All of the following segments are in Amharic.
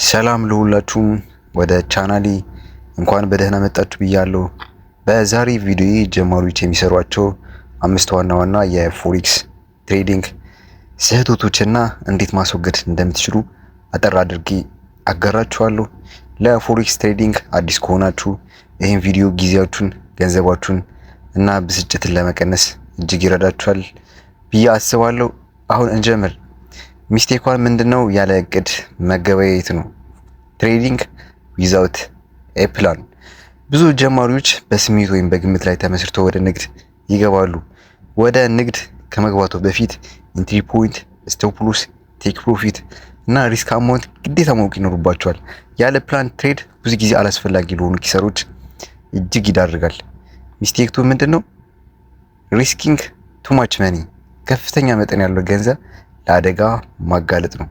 ሰላም ለሁላችሁም፣ ወደ ቻናሌ እንኳን በደህና መጣችሁ ብያለሁ። በዛሬ ቪዲዮ ጀማሪዎች የሚሰሯቸው አምስት ዋና ዋና የ forex trading ስህተቶችና እንዴት ማስወገድ እንደምትችሉ አጠር አድርጌ አጋራችኋለሁ። ለ forex trading አዲስ ከሆናችሁ ይህን ቪዲዮ ጊዜያችሁን፣ ገንዘባችሁን እና ብስጭትን ለመቀነስ እጅግ ይረዳችኋል ብዬ አስባለሁ። አሁን እንጀምር። Mistake one ምንድነው? ያለ እቅድ መገበያየት ነው። Trading without a plan። ብዙ ጀማሪዎች በስሜት ወይም በግምት ላይ ተመስርተው ወደ ንግድ ይገባሉ። ወደ ንግድ ከመግባቱ በፊት entry point፣ stop loss፣ take profit እና risk amount ግዴታ ማወቅ ይኖርባቸዋል። ያለ plan trade ብዙ ጊዜ አላስፈላጊ ለሆኑ ኪሳራዎች እጅግ ይዳርጋል። Mistake two ምንድን ነው? Risking too much money፣ ከፍተኛ መጠን ያለው ገንዘብ ለአደጋ ማጋለጥ ነው።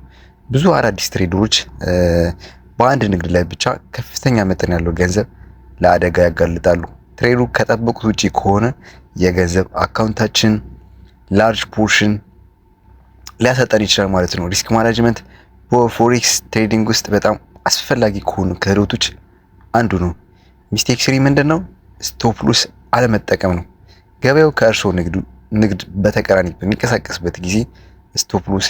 ብዙ አዳዲስ trader ኦች በአንድ ንግድ ላይ ብቻ ከፍተኛ መጠን ያለው ገንዘብ ለአደጋ ያጋልጣሉ። Trade ኡ ከጠበቁት ውጪ ከሆነ የገንዘብ account ኣችን large portion ሊያሳጣን ይችላል ማለት ነው። Risk management በ forex trading ውስጥ በጣም አስፈላጊ ከሆኑ ክህሎቶች አንዱ ነው። Mistake three ምንድን ነው? Stop loss አለመጠቀም ነው። ገበያው ከእርስዎ ንግድ በተቃራኒ በሚንቀሳቀስበት ጊዜ stop loss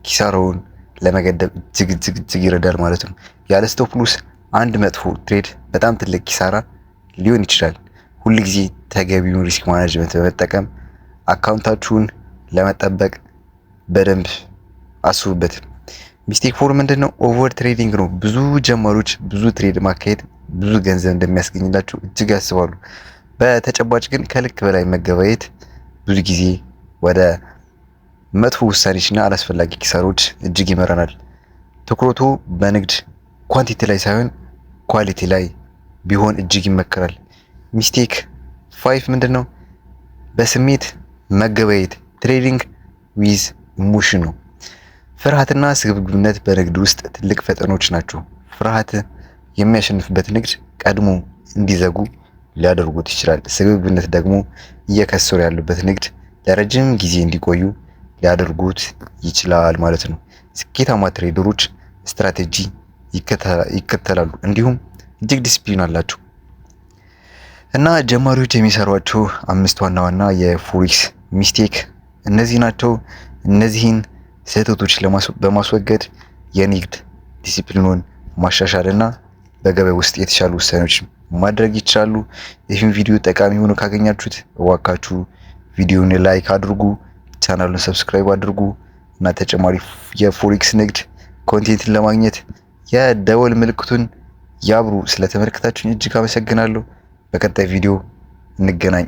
ኪሳራውን ለመገደብ እጅግ እጅግ እጅግ ይረዳል ማለት ነው። ያለ stop loss አንድ መጥፎ trade በጣም ትልቅ ኪሳራ ሊሆን ይችላል። ሁልጊዜ ተገቢውን risk management በመጠቀም account ኣችሁን ለመጠበቅ በደንብ አስቡበት። Mistake four ምንድን ነው? Over trading ነው። ብዙ ጀማሪዎች ብዙ trade ማካሄድ ብዙ ገንዘብ እንደሚያስገኝላቸው እጅግ ያስባሉ። በተጨባጭ ግን ከልክ በላይ መገበያየት ብዙ ጊዜ ወደ መጥፎ ውሳኔዎችና አላስፈላጊ ኪሳራዎች እጅግ ይመራናል። ትኩረቱ በንግድ quantity ላይ ሳይሆን quality ላይ ቢሆን እጅግ ይመከራል። Mistake five ምንድን ነው? በስሜት መገበያየት፣ trading with emotion ነው። ፍርሃትና ስግብግብነት በንግድ ውስጥ ትልቅ ፈተናዎች ናቸው። ፍርሃት የሚያሸንፍበት ንግድ ቀድሞ እንዲዘጉ ሊያደርጉት ይችላል። ስግብግብነት ደግሞ እየከሰሩ ያሉበት ንግድ ለረጅም ጊዜ እንዲቆዩ ሊያደርጉት ይችላል ማለት ነው። ስኬታማ trader ኦች ስትራቴጂ ይከተላሉ፣ እንዲሁም እጅግ ዲስፕሊን አላቸው። እና ጀማሪዎች የሚሰሯቸው አምስት ዋና ዋና የ forex mistake እነዚህ ናቸው። እነዚህን ስህተቶች በማስወገድ የንግድ ዲሲፕሊኑን ማሻሻል እና በገበያ ውስጥ የተሻሉ ውሳኔዎች ማድረግ ይችላሉ። ይህን ቪዲዮ ጠቃሚ ሆኖ ካገኛችሁት እባካችሁ ቪዲዮውን like አድርጉ፣ ቻናሉን subscribe አድርጉ እና ተጨማሪ የ forex ንግድ content ን ለማግኘት የደወል ምልክቱን ያብሩ። ስለተመለከታችሁኝ እጅግ አመሰግናለሁ። በቀጣይ ቪዲዮ እንገናኝ።